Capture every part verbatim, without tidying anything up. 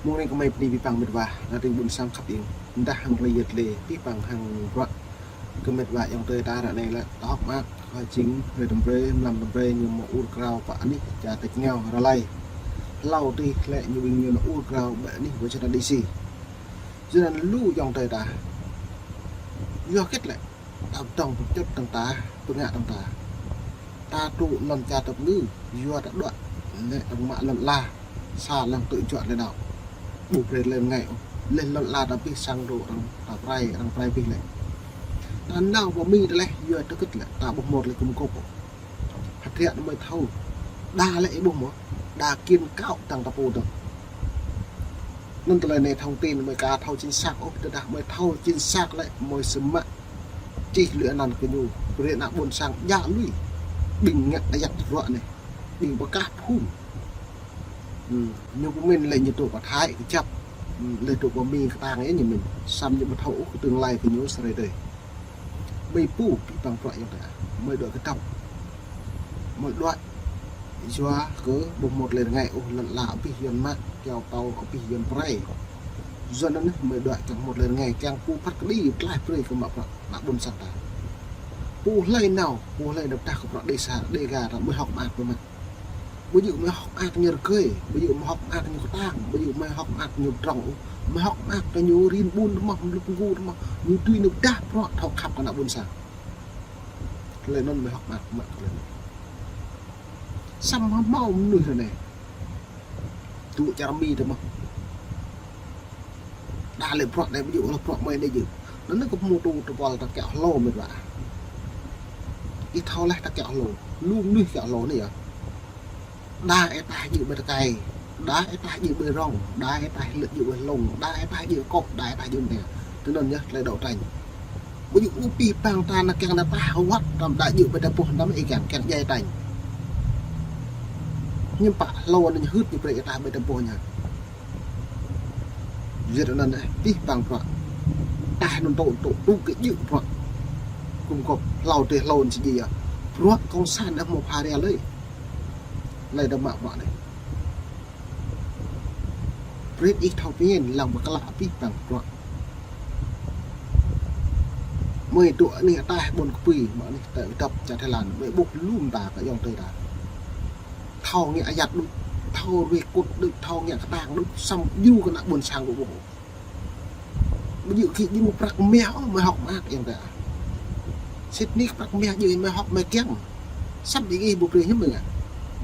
Mơ̆ng anai kơmơi bơni abih bang mĕt wa, ană tring ƀôn sang khăp ing. Dah hăng tơlơi yơh tơlơi abih bang hăng bruă kơ mĕt wa ayŏng adơi ta ră anai lĕ ta hơ̆k mơak, hơjing, hrơi tơm brơi, mlam tơm brơi, ñu mă ur krao pơ anih čar tač rơngiao rơlai. Hlâo adih lĕ ñu ƀing ñu nao ur krao pơ anih Washington D C. Yua anŭn lu ayŏng adơi ta, yua hơget lĕ ta pơdơ̆ng pơčŭt tơ̆ng ta, pơngă tơ̆ng ta. Ta tŭ lŏn čar tơpơngư, yua ta đuaĭ lĕ tơ̆ng mă lŏn ala, sa lăng tŭ juă lĕ đaŏ. Ƀu brơi lĕ rơngai ôh, lĕ lŏn ala ta abih sang dŏ arăng ta pơrai, arăng pơrai abih lĕ. Ta nao pơ Mi ta lĕ, yua tơkĕt lĕ ta ƀu hmâo tơlơi gum gôp ôh. Hơget ră anai mơi thâo, đa lĕ ih ƀuh mơ̆, đa kiăng kâo tơ̆ng ta pô dơ̆ng. Anŭn tơlơi anai thông tin mơi ka thâo chính xác ôh, tơdah mơi thâo chính xác lĕ mơi sơmă čih lui anăn kơ ñu, brơi ană ƀôn sang djă lui. Ƀing ngă ayăt ruă anai, ƀing pơkah phung. Ư, ñu pơmĭn lĕ ñu tŭ pơ Thái kơjăp, ư, lĕ tŭ pơ Mi kơtang yơh ñu mĭn. Samơ̆ ñu ƀu thâo ôh kơ tương lai kơ ñu sơrơi adơi. Mơi pô abih bang bruă ayŏng adơi, mơi đuaĭ kơdŏp, mơi đuaĭ yua kơ ƀu hmâo tơlơi rơngai ôh, lŏn ala abih Yuan mă, kiao pao abih Yuan pơrai. Yua anŭn mơi đuaĭ kiăng hmâo tơlơi rơngai, kiăng pô phat kơđi tlaih brơi kơ mă bruă ană ƀôn sang ta. Pô hlơi nao, pô hlơi nao pơdah kơ bruă Đêga, Đêga ta mơi hơ̆k mơak pơmă. Ƀu djơ̆ mơi hơ̆k mơak ñu rơgơi, ƀu djơ̆ mơi hơ̆k mơak ñu kơtang, ƀu djơ̆ mơi hơ̆k mơak ñu pơdrŏng ôh. Mơi hơ̆k mơak kơ ñu rin ƀun tơmơ̆, mlŭk mgu tơmơ̆, ñu tui nao pơdah bruă thâo khăp kơ ană ƀôn sang. Tơlơi anŭn mơi hơ̆k mơak, mơak tơlơi anŭn. Samơ̆ hmâo mơnuih ră anai tŭ čar Mi tơmơ̆. Đa lĕ bruă anai ƀu djơ̆ ôh, bruă mơi anai djơ̆. Anŭn kơ pơhmu tŭ tơpul ta kiaŏ hlô mĕt wa. Ih thâo laih ta kiaŏ hlô. Lu mơnuih kiaŏ hlô anai yơh. Đa ih taih djơ̆ ƀơi tơkai, đa ih taih djơ̆ ƀơi rŏng, đa ih taih lĕ djơ̆ ƀơi hlŏng, đa ih taih djơ̆ kŏ, đa ih taih djơ̆ mơnĕ. Tui anŭn yơh tơlơi đŏ tañ. Ƀu djơ̆ ôh abih bang ta nao kiăng nao taih wăt, tơdah djơ̆ ƀơi tơpôh tơnăm ih kiăng, kiăng djai tañ. Hiư̆m pă hlô anŭn hưt ñu brơi ih taih ƀơi tơpôh ñu. Yua anŭn yơh, abih bang bruă. Taih anŭn tŭ, tŭ, tŭ kơ djơ̆ bruă. Gum gôp hlâo adih hlâo anŭn či djơ̆ yơh. Bruă cộng sản anŭn hmâo pha ria lơi. Lơi đa mă bruă anai. Brơi ih thâo pơmĭn lăng pơklă abih bang bruă. Mơi tŭ anih ataih ƀôn kơpui, mă anih ta dăp čar Thái Lan, mơi ƀuh lŏm ta kơ ayŏng adơi ta. Thâo ngă ayăt đôč, thâo ruih kŭt đôč, thâo ngă kơtang đôč, samơ̆ djru kơ ană ƀôn sang ƀu ƀuh. Ƀu djơ̆ kơ djru prăk mah ôh, mơi hơ̆k mơak ayŏng adơi. Sĭt nik prăk mah djơ̆ mơi hơ̆k mơi kiăng. Samơ̆ ƀing ih ƀu brơi hiư̆m mơi ngă.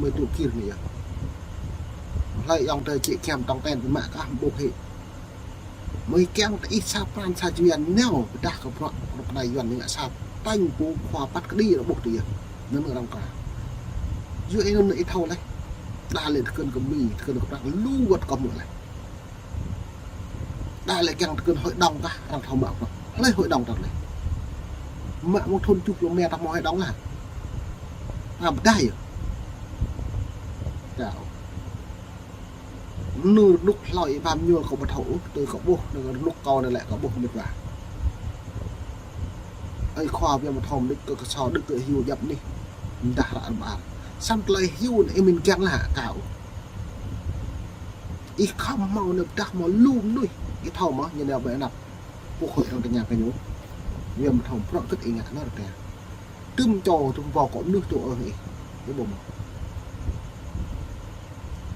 Mơi tŭ kir anai yơh. Hlơi ayŏng adơi či kiăng tong ten mă kah ƀu hĭ. Mơi kiăng ta ih sa pran sa jua nao pơdah kơ bruă, bruă anai Yuan ngă sa tañ pô khua phat kơđi ră ƀuh tui yơh. Anŭn arăng kah. Yua anŭn ih thâo laih. Đa lĕ tơkơn kơ Mi, tơkơn kơ prăk lu wăt kơ mơi laih. Đa lĕ kiăng tơkơn hội đồng kah, arăng thâo mă bruă. Hlơi hội đồng ta lĕ. Mă mơ̆ng thŭn tơjuh pluh rơma ta hmâo hội đồng lah. Ta pơdah yơh. Chao. Nư rơnŭk hlâo ih pơm ñuôl kâo ƀu thâo ôh, tui kâo ƀuh, nư rơnŭk kâo anai lĕ kâo ƀuh mĕt wa. Ơi khua biă mă thâo mơ̆n đôč kơ kơsâo đôč kơ hyu djăp anih. Mơdah ră rơmar. Samơ̆ tơlơi hyu anai ih mĭn kiăng lah kâo. Ih khŏm hmâo anai pơdah hmâo lu mơnuih. Ih thâo mơ̆ ñu nao ƀơi anăp. Quốc hội arăng tơña kơ ñu. Biă mă thâo bruă hơget ih ngă anŭn rơka. Tơm čô tơm ƀâo kơ mơnuih tŭ ôh ih. Ih ƀuh mơ̆.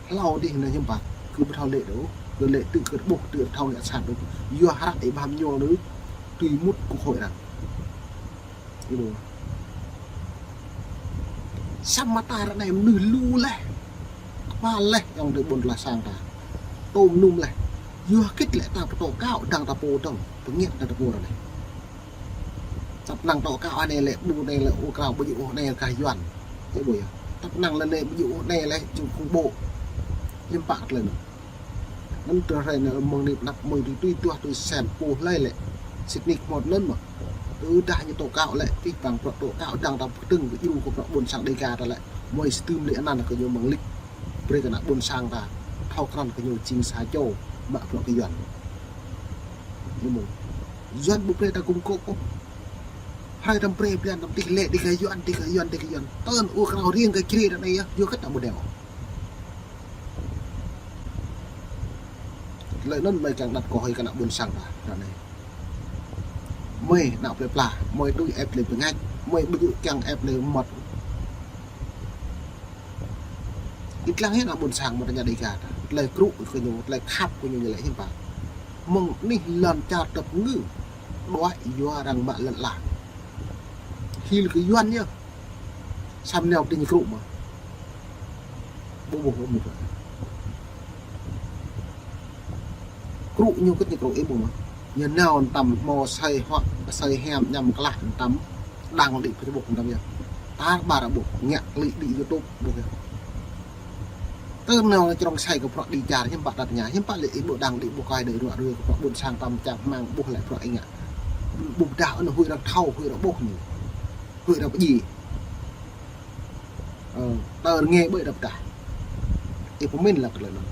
Hlâo adih anai hiư̆m pă. Kơ ƀu thâo lĕ đôč. Kơ lĕ tŭ kơ ƀuh tŭ thâo ngă sat đôč. Yua hră ih pơm ñuôl anai. Tui mŭt quốc hội arăng. Ih ƀuh. Samơ̆ ta ră anai mơnuih lu laih. Kơpal laih ayŏng adơi ƀôn tơlah sang ta. Tôm num laih. Yua hơget lĕ ta pơtô kâo dăng ta pô dơ̆ng. Pơngĕt dăng ta pô ră anai. Tăp năng tŏ kâo anai lĕ, ƀu anai lĕ, ur krao ƀu djơ̆ ôh anai kah Yuan. Ih ƀuh yơh. Tăp năng lĕ anai ƀu djơ̆ ôh anai lĕ, čung khung bộ. Hiư̆m pă tơlơi anŭn. Anŭn tơlơi anai mơ̆ng anai pơnăp mơi tui tui tuah tui sem pô hlơi lĕ. Sĭt nik hmâo anŭn mơ̆. Tơdah ñu tŏ kâo lĕ, abih bang bruă tŏ kâo dăng ta pơkơdơ̆ng kơ djru kơ bruă ƀôn sang Đêga ta lĕ. Mơi sơtưm lĕ anăn kơ ñu mơ̆ng lik. Brơi kơ ană ƀôn sang ta. Thâo krăn kơ ñu jing sa čô. Mă bruă kơ Yuan. Ñu mơ̆ng. Yuan ƀu brơi ta gum gôp ôh. Hrơi tơm brơi blan tơm tih lĕ, tih kơ Yuan, tih kơ Yuan, tih kơ Yuan. Tơl ur krao riêng kơ Jrai ră anai yơh, yua hơget ta ƀu đeo. Tơlơi anŭn mơi kiăng đăt kơ hơi kơ ană ƀôn sang ta, ră anai. Mơi ană plơi pla, mơi tui ĕp lĕ bơngač, mơi ƀu djơ̆ kiăng ĕp lĕ mơmŏt. Ih lăng hĭ ană ƀôn sang mơ̆ tơña Dêga ta. Tơlơi krŭ kơ ñu, tơlơi khăp kơ ñu ñu lĕ hiư̆m pă. Mơ̆ng anih lŏn čar tơpơngư, đuaĭ yua arăng mă lŏn ala. Hil kơ Yuan yơh. Samơ̆ nao tơ ñu krŭ mơ̆. Ƀu ƀuh ƀu ƀuh. Krŭ ñu kơ ñu krŭ ih ƀuh mơ̆. Ñu nao tăm hmâo asơi huă, asơi hiam ñăm klah tăm. Đăng đĭ Facebook tăm yơh. Tar ƀar ƀuh, ngă klip đĭ YouTube ƀuh yơh. Tơ nao črông sai kơ prăk đĭ čar, hiư̆m pă tơña, hiư̆m pă lĕ ih ƀu đăng đĭ ƀu kai đơi ruă ruê kơ prăk ƀôn sang tăm čang hmang ƀuh lĕ prăk ih ngă. Ƀu pơdah anŭn huĭ arăng thâo, huĭ arăng ƀuh ñu. Huĭ arăng pơdjai. Ơ, tơ rơngai ƀơi đăp tah. Ih pơmĭn lăng tơlơi anŭn.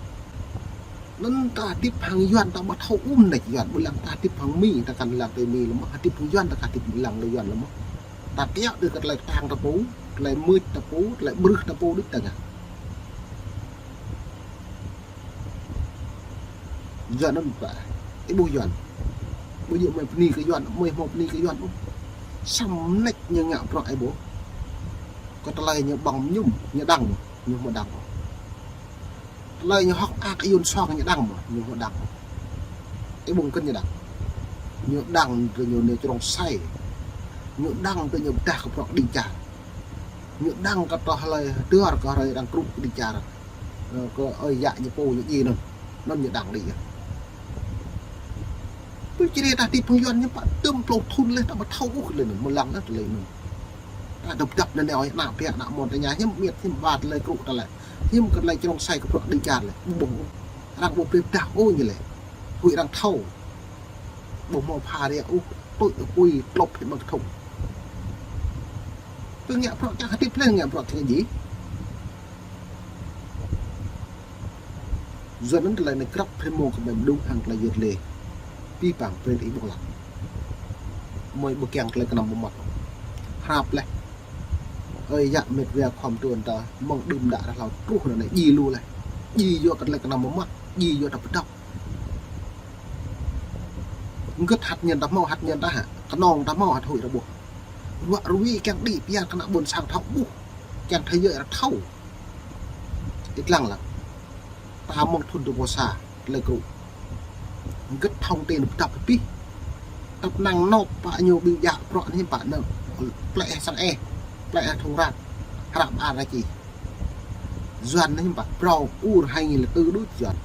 Anŭn ta hơdip hăng Yuan ta ƀu thâo ƀu mơneč Yuan, ƀu lăng ta hơdip hăng Mi, ta kăn lăng tơ Mi lơ̆m, hơdip hăng Yuan ta kăn hơdip lăng lĕ Yuan lơ̆m. Ta kiaŏ đơi kơ tơlơi ktang ta pô, tơlơi mưč ta pô, tơlơi ƀrưh ta pô đôč ta ngă. Yuan anŭn pă. Ih ƀuh Yuan. Ƀu djơ̆ mơi bơni kơ Yuan, mơi hmâo bơni kơ Yuan ôh. Samơ̆ mơneč ñu ngă prăk ih ƀuh. Kơ tơlơi ñu ƀơ̆ng mơñum, ñu đăng, ñu hmâo đăng ôh. Tơlơi ñu hơ̆k ak Yuan song ñu đăng mơ̆, ñu hmâo đăng ôh. Ih ƀuh kơ ñu đăng. Ñu đăng tơ ñu nao črông sai. Ñu đăng tơ ñu pơdah kơ prăk đĭ čar. Ñu đăng kơ tơlơi hơdơr kơ hrơi arăng krŭ kơ đĭ čar. Ơ, kơ ơi yă ñu pô ñu djai anŭn. Anŭn ñu đăng đĭ yơh. Tui čơrê ta hơdip hăng Yuan ñu pă tơm plông thŭn leh ta ƀu thâo ôh lĕ anŭn, mơ̆ lăng anŭn tơlơi anŭn. Ta dŏp dŏp anŭn nao ană pia ană mon ta ña hiư̆m miet hiư̆m ƀă tơlơi krŭ ta lĕ. Hiư̆m kơ tơlơi črông sai kơ prăk đĭ čar lĕ. Ƀu ƀuh ôh. Arăng ƀu brơi pơdah ôh ñu lĕ. Huĭ arăng thâo. Ƀu hmâo pha rĕ ôh, tui apui klop hĭ ƀơ̆ng kơthŭng. Tơ ngă prăk čang hơdip leh ngă prăk tơngan djai. Yuan anŭn tơlơi anai krăp hĭ mơ̆ng kơ mơi mơđung hăng tơlơi yơr lĕ. Pĭ păng brơi ih ƀuh lăng. Mơi ƀu kiăng tơlơi kơnăm mơmŏt. Hrăp leh. Ơi yă met wa khŏm tuan ta mơ̆ng đưm đă ră hlâo truh anai djai lu leh. Djai yua kơ tơlơi kơnăm mơmŏt, djai yua ta pơdŏp. Hơget hăt ñen ta hmâo hăt ñen ta hă, kơnơ̆ng ta hmâo hăt huĭ ta ƀuh. Ruă ruê kiăng đĭ pia kơ ană ƀôn sang thâo ƀuh, kiăng thế giới ta thâo. Ih lăng lăng. Ta mơ̆ng thŭn dua pluh sa, tơlơi krŭ. Hơget thông tin pơdŏp pơpih. Tơpă năng nŏp pă ñu ƀing djă prăk anai hiư̆m pă nao. Plĕ sang eh, plĕ thŭng rap, hrăp ar ra čih. Yuan anai hiư̆m pă, prong ur hai nghìn lẻ tư đôč Yuan.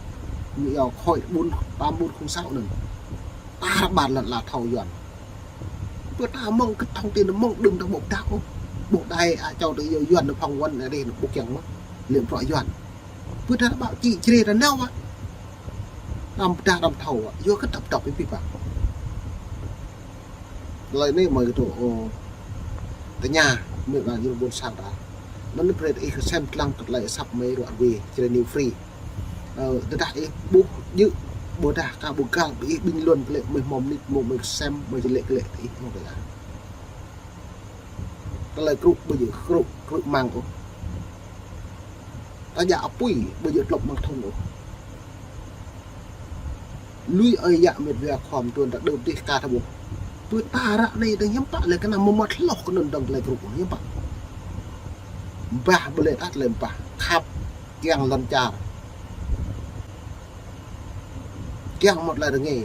Ñu iâu khối bốn, tám bốn không sáu anŭn. Tar ƀar lŏn ala thâo Yuan. Pơ ta mơ̆ng kơ thông tin mơ̆ng đưm ta ƀu pơdah ôh. Ƀu đai a châu tơ iâu Yuan anŭn phŏng Yuan anai rê anŭn ƀu kiăng mơ̆. Lĕ prăk Yuan. Pơ ta ƀă čĭ čơrê ta nao wă. Đăm pơdah đăm thâo wă. Yua kơ tơpă tơpă pĭ păng. Tơlơi anai mơi kơ tơ, ơ, tơña, mơi ƀă yua ƀôn sang ta. Anŭn brơi ih kơsem lăng kơ tơlơi asăp mơi ruă ruê, čơrê new free. Ơ, tơdah ih ƀuh djơ̆, ƀôdah ka ƀu găl, ƀing ih bình luận kơ lĕ mơi hmâo mơnit, mơi, mơi kơsem, mơi čơlĕ kơ lĕ ih hmâo tơlơi. Tơlơi krŭ ƀu djơ̆ krŭ, krŭ măng ôh. Ta djă apui, ƀu djơ̆ klop măng thŭng ôh. Lui ơi yă met wa khŏm tuan ta đơ̆p dih ka ta ƀuh. Pơ ta ră anai ta hiư̆m pă lĕ kơnăm mơmŏt hloh kơ anŭn dơ̆ng tơlơi krŭ hiư̆m pă. Bah ƀu lĕ tat lĕ bah khăp kiăng lŏn čar. Kiăng mơ̆ tơlơi rơngai.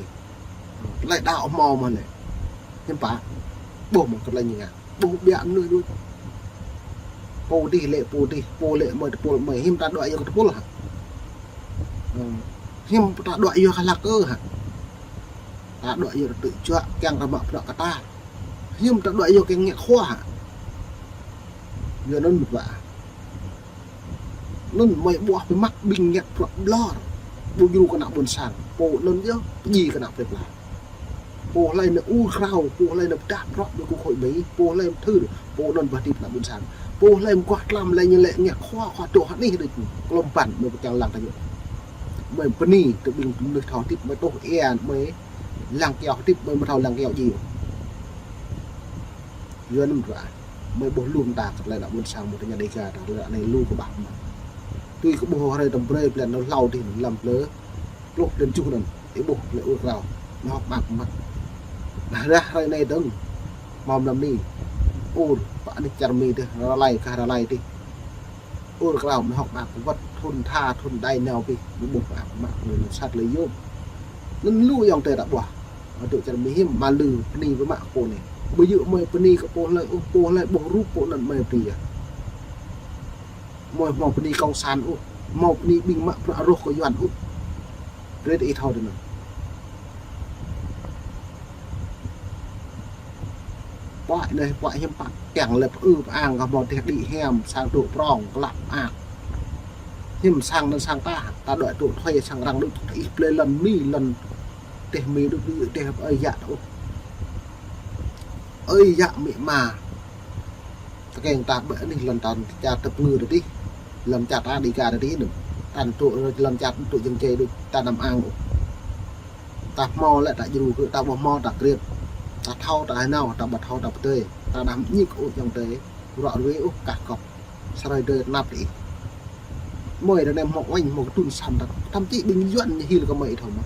Tơlơi đaŏ hmâo mơ̆ lĕ. Hiư̆m pă. Ƀuh mơ̆ kơ tơlơi ñu ngă. Ƀuh biă mơnuih đôč. Pô dih lĕ pô dih, pô lĕ mơi tơpul mơi, hiư̆m ta đuaĭ yua kơ tơpul hă? Ơ, hiư̆m ta đuaĭ yua kơ hlak ơ hă? Ta đuaĭ yua tơjuă kiăng ta mă bruă kơ ta. Hiư̆m ta đuaĭ yua kiăng ngă khua hă? Yua anŭn mơ̆ ƀă. Anŭn mơi ƀuh pơmăt ƀing ngă bruă ƀlŏr. Ƀu djru kơ ană ƀôn sang. Pô anŭn yơh, pơdjai kơ ană plơi pla. Pô hlơi nao ur krao, pô hlơi nao pơdah prăk ƀơi kơkuh khôi bĕ, pô hlơi mơthưr, pô anŭn bah hơdip ană ƀôn sang. Pô hlơi mơguah tlam lĕ ñu lĕ ngă khua, khua dŏ hă anih đôč, klom păn, mơi pơkiăng lăng ta yơh. Mơi bơni, tơ ƀing mơnuih thâo hơdip, mơi tuh ia, mơi lăng kiaŏ hơdip, mơi mơ̆ thâo lăng kiaŏ djai. Yua anŭn ră, mơi ƀuh lŏm ta kơ tơlơi ană ƀôn sang mơ̆ tơña Dêga ta, tơlơi anai lu kơ ƀah mơ̆. Tui kơ ƀuh hrơi tơm brơi blan nao hlâo dih, lăm plơi, pluh blan juh anŭn. Ih ƀuh lĕ ur krao, mơ̆ hŏk mă mă. Nah, rah hrơi anai dơ̆ng, mơ̆ mlam ni. Ur, pă anih čar Mi dih, rơlai kah rơlai dih. Ur krao mơ̆ hŏk mă wơ̆t thun tha thun đai nao pih, mơ̆ ƀuh mă mă, mơ̆ sat lĕ yôm. Anŭn lu ayŏng adơi ta ƀuh. Adơi čar Mi hiư̆m mă lư bơni pơmă kơ pô anai. Ƀu djơ̆ mơi bơni kơ pô hlơi ôh, pô hlơi ƀuh rup pô anŭn mơi bơni yơh. Mơi hmâo bơni kông san ôh, hmâo bơni ƀing mă bruă rŏh kơ Yuan ôh. Brơi ih thâo tui anŭn. Puăi anai, puăi hiư̆m pă kiăng lĕ pơư pơang kơ hmâo dêh đĭ hiam, sang dŏ prong, klă mơak. Hiư̆m sang anŭn sang ta, ta đuaĭ dŏ thuê sang arăng đôč, ih blơi lŏn Mi, lŏn dêh Mi đôč, dêh ơi yă ta ôh. Ơi yă amĭ ama. Tơkeng ta ƀơi anih lŏn ta čar tơpơngư tơdih. Lŏn čar ta Dêga tơdih anŭn. Ta dŏ lŏn čar dŏ jơ̆ng jai đôč ta anăm ang ôh. Ta hmâo lĕ ta djru kơ, ta ƀu hmâo ta kriêt. Ta thâo ta hơnao, ta ƀu thâo ta pơdơi. Ta anăm ñik ôh ayŏng adơi. Ră ruai ôh kah kŏp. Sa hrơi tơdơi tơnap tơdih. Mơi ră anai hmâo oanh hmâo kơtưn săn ta. Thậm chí ƀing Yuan ñu hil kơ mơi thâo mơ̆.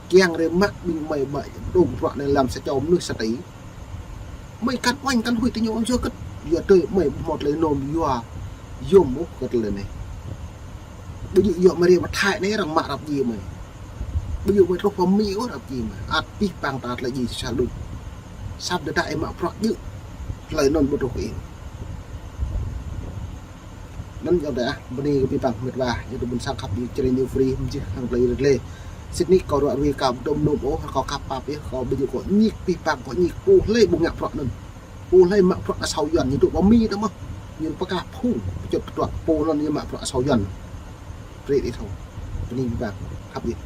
Kiăng rơmă ƀing mơi ƀơi dŏng bruă anai lăm sa čô mơnuih sa tỉ. Mơi kăn oanh kăn huĭ tơ ñu yua kơ, yua tơlơi mơi ƀu hmâo tơlơi nôm yua yôm ôh kơ tơlơi anai. Ƀu djơ̆ yua mơi rai pơ Thái anai arăng mă răp djai mơi. Ƀu djơ̆ mơi truh pơ Mi ôh răp djai mơi. Ăt pih pang ta tơlơi djai sal đôč. Sat đơđa ih mă bruă djơ̆. Tơlơi anŭn ƀu truh kơ ih. Anŭn ayŏng adơi ah, bơni kơ abih bang mĕt wa, yua tui ƀuôn sang khăp yua čơrơi New Free, mơjih hăng tơlơi rơlê. Sĭt nik kâo ră ruai kâo ƀu dŏ mơnum ôh, kâo khăp pap yơh, kâo ƀu djơ̆ kâo ñik pih pang kâo ñik pô hlơi ƀu ngă bruă anŭn. Pô hlơi mă bruă asâo Yuan, ñu dŏ pơ Mi tơ mơ̆. Ñu pơkă phung, pơčut pơtuă, pô anŭn ñu mă bruă asâo Yuan. Brơi ih thâo. Bơni abih bang, khăp yơh.